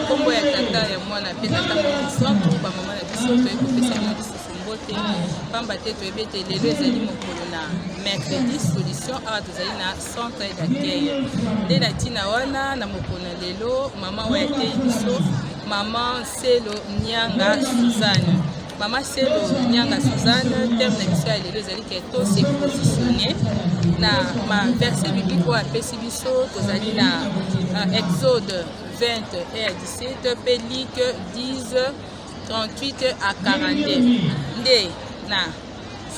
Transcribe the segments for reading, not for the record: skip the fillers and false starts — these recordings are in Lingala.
nkombo ya Tata, ya Mwana mpe Tata Molimo Santu, bamama na biso toyei kopesa bino lisusu mbote, pamba te toyebi ete lelo ezali mokolo na mercredi solution. Awa tozali na centre d'accueil, nde na ntina wana na mokolo na lelo mama oyo ateyi biso, mama Selo Nianga Suzanne. Mama Selo Nianga Suzanne, thème na biso ya lelo ezali ke to se positionner. Na ma verset biblique oyo apesi biso, tozali na Exode 20 et à 17 mpe Luc 10 38 à 42. Nde na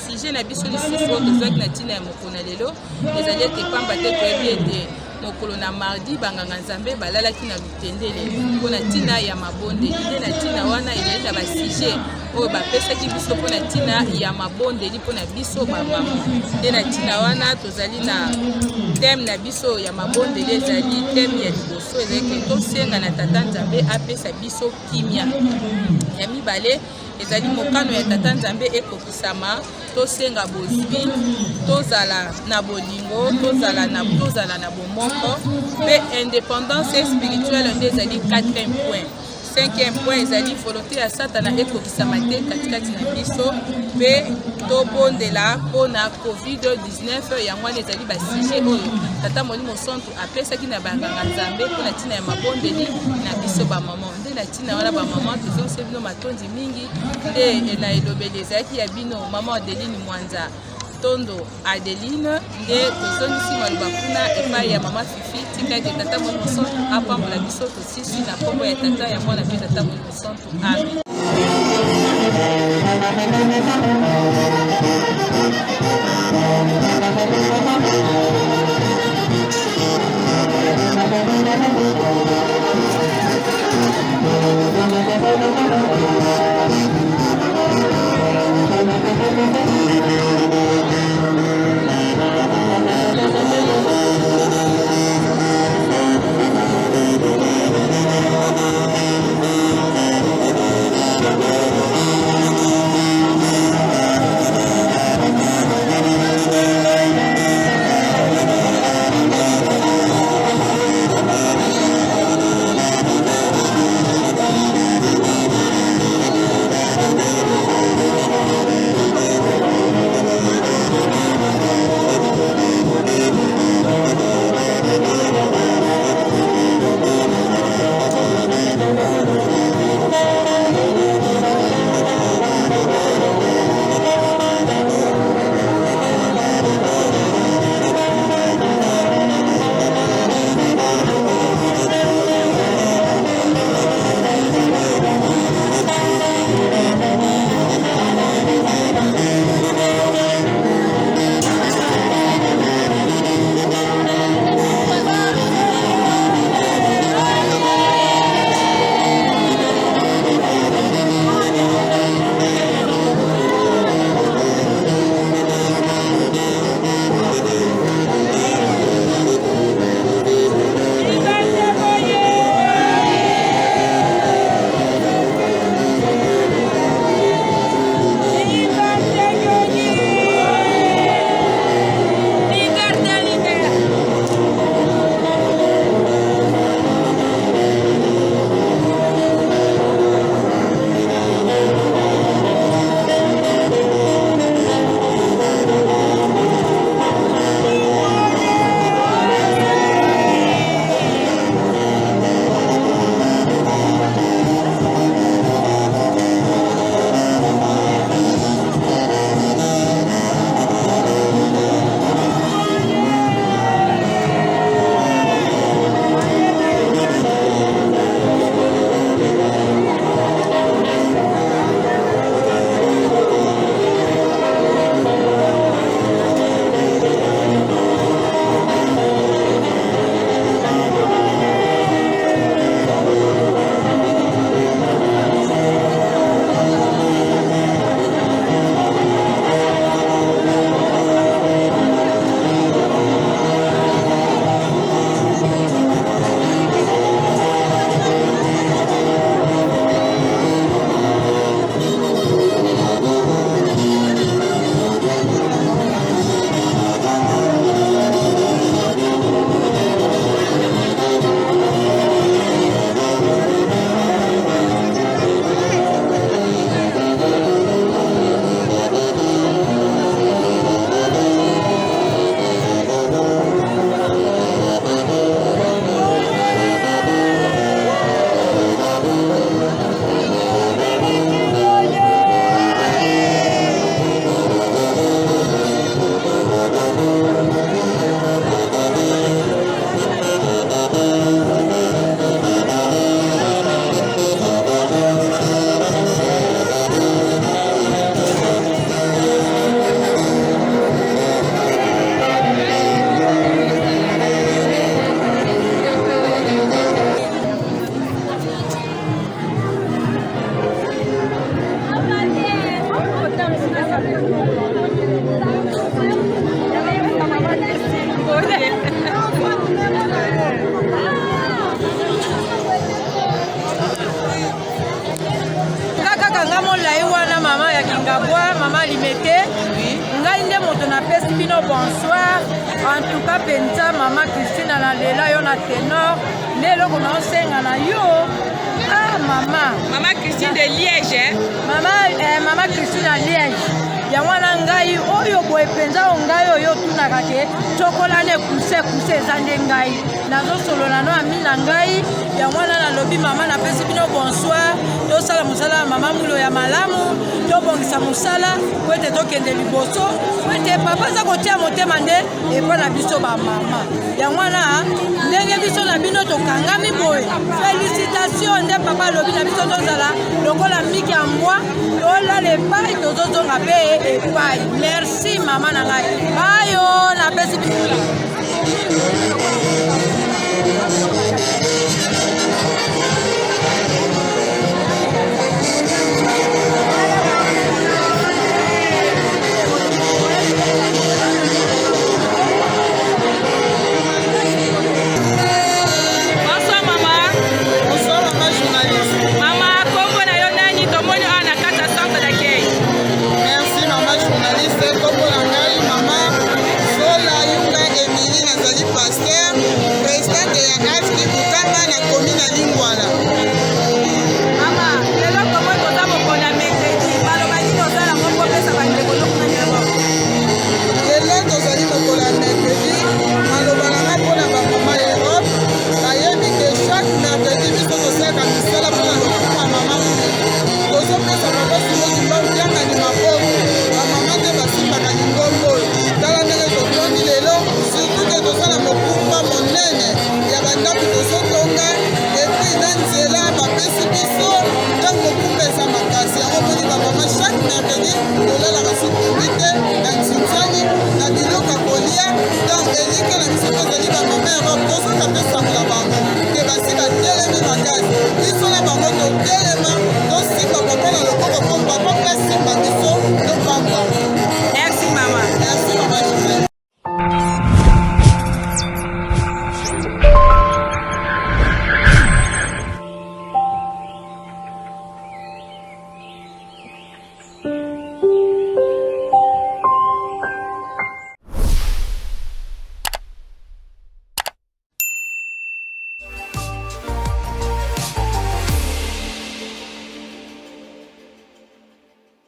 sujet na biso lisusu oyo tozwaki na ntina ya mokolo na lelo ezali ete, pamba te toyebi ete mokolo na mardi banganga Nzambe balalaki na lutendele mpo na ntina ya mabondeli. Nde na ntina wana ezali na basujet oyo bapesaki biso mpo na ntina ya mabondeli mpo na biso bamama. Nde na ntina wana tozali na thème na biso ya mabondeli. Ezali thème ya liboso, ezali ke tosenga na Tata Nzambe apesa biso kimia. Ya mibale ezali mokano ya Tata Nzambe ekokisama, tosenga bozwi, tozala na bolingo, tozala na bomoko mpe indépendance spirituelle. Nde ezali quatrième point. Cinquième point ezali volonté ya Satana ekokisama te katikati na biso, mpe tobondela mpona COVID-19. Yango wana ezali basujet oyo Tata Molimo Santu apesaki na banganga Nzambe mpona ntina ya mabondeli na biso bamama. Nde na ntina wana, bamama, tozongisa bino matondi mingi. Nde na elobeli ezalaki ya bino mama Adeline Mwanza Tondo Adeline. Nde tozongisi maloba kuna epai ya mama Fifi. Tika ete Tata Molimo Santu apambola biso. Tosisi na nkombo ya Tata, ya Mwana mpe Tata Molimo Santu. Amen. Kingabwa, mama Limete. Oui. Ngai nde moto napesi bino bonsoir. En tout cas mpenza mama Christine nalela yo na tenor nde eloko naosenga na yo. Ah mama. Mama Christine de Liège, hein? Mama, eh, mama Christine ya Liège. Yango wana ngai oyo boye mpenza oyo ngai oyo otunaka ke cokola na ekuse ekuse eza nde ngai nazosolola no ami na ngai. Yango wana nalobi mama, napesi bino bonsoir. Tosala mosala ya mama Mulo ya malamu, tobongisa mosala po ete tokende liboso, po ete papa aza kotia motema nde epa na biso bamama. Yango wana ndenge biso na bino tokangami boye, felicitation nde papa alobi na biso tozala lokola miki ya mbwa, tolala epai tozozonga mpe epai. Merci mama na ngai, bayo napesi bino. Bonsoir maman. Bonsoir maman journaliste. Mama, kombo na yo nani? Tomoni awa na kati ya centre d'accueil. Merci maman journaliste. Kombo na ngai mama Zola Yunga Emilie, nazali pasteur, présidente ya AFT Bukama na commune ya Lingwala. Mama, lelo tomoni toza mokolo ya mercredi. Baloba nini ozala ngo mpo opesa bandeko lokuna yango? Lelo tozali mokolo ya mercredi. Maloba na ngai mpona bamama ya Europe, bayebi ke chaque mercredi biso tosalaka misala mpona lokumu ya mama. Tozopesa papa Simo Kimbangu yangani maboko, bamama nde basimbaka lingombo oyo. Tala ndenge totondi lelo, surtout ke toza na mokumba monene ya bandako tozotonga, et puis na nzela bapesi biso. Ntango mokumba eza makasi, yango moni bamama chaque mercredi tolalaka sutumbi te na nzinzani na biloko ya kolia. Donc elike na biso tozali bamama ya Europe, tozoka mpe sangola bango ke basi batelemi makasi, biso na bango totelema.